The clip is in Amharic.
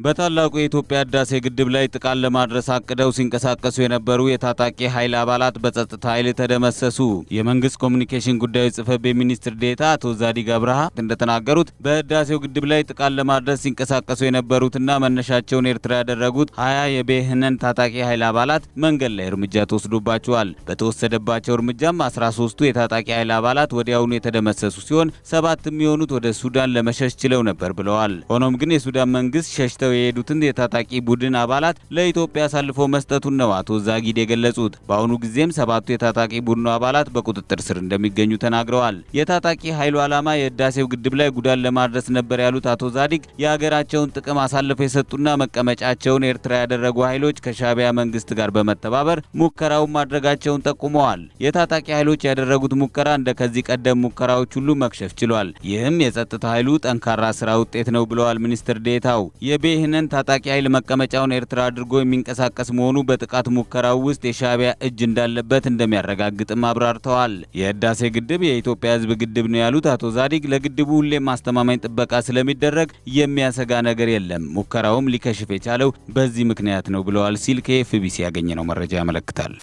በታላቁ የኢትዮጵያ ህዳሴ ግድብ ላይ ጥቃት ለማድረስ አቅደው ሲንቀሳቀሱ የነበሩ የታጣቂ ኃይል አባላት በጸጥታ ኃይል ተደመሰሱ። የመንግስት ኮሚኒኬሽን ጉዳዮች ጽሕፈት ቤት ሚኒስትር ዴኤታ አቶ ዛዲግ አብርሃ እንደተናገሩት በህዳሴው ግድብ ላይ ጥቃት ለማድረስ ሲንቀሳቀሱ የነበሩትና መነሻቸውን ኤርትራ ያደረጉት 20 የቤህነን ታጣቂ ኃይል አባላት መንገድ ላይ እርምጃ ተወስዶባቸዋል። በተወሰደባቸው እርምጃም 13ቱ የታጣቂ ኃይል አባላት ወዲያውኑ የተደመሰሱ ሲሆን 7 የሚሆኑት ወደ ሱዳን ለመሸሽ ችለው ነበር ብለዋል። ሆኖም ግን የሱዳን መንግስት ሸሽተው የሄዱትን የታጣቂ ቡድን አባላት ለኢትዮጵያ አሳልፎ መስጠቱን ነው አቶ ዛጊድ የገለጹት። በአሁኑ ጊዜም 7ቱ የታጣቂ ቡድኑ አባላት በቁጥጥር ስር እንደሚገኙ ተናግረዋል። የታጣቂ ኃይሉ ዓላማ የህዳሴው ግድብ ላይ ጉዳት ለማድረስ ነበር ያሉት አቶ ዛዲግ የሀገራቸውን ጥቅም አሳልፈው የሰጡና መቀመጫቸውን ኤርትራ ያደረጉ ኃይሎች ከሻዕቢያ መንግስት ጋር በመተባበር ሙከራውን ማድረጋቸውን ጠቁመዋል። የታጣቂ ኃይሎች ያደረጉት ሙከራ እንደከዚህ ቀደም ሙከራዎች ሁሉ መክሸፍ ችሏል። ይህም የጸጥታ ኃይሉ ጠንካራ ስራ ውጤት ነው ብለዋል ሚኒስትር ዴኤታው። የቤህነን ታጣቂ ኃይል መቀመጫውን ኤርትራ አድርጎ የሚንቀሳቀስ መሆኑ በጥቃት ሙከራው ውስጥ የሻዕቢያ እጅ እንዳለበት እንደሚያረጋግጥም አብራርተዋል። የህዳሴ ግድብ የኢትዮጵያ ህዝብ ግድብ ነው ያሉት አቶ ዛዲግ ለግድቡ ሁሌም አስተማማኝ ጥበቃ ስለሚደረግ የሚያሰጋ ነገር የለም፣ ሙከራውም ሊከሽፍ የቻለው በዚህ ምክንያት ነው ብለዋል ሲል ከኤፍቢሲ ያገኘነው መረጃ ያመለክታል።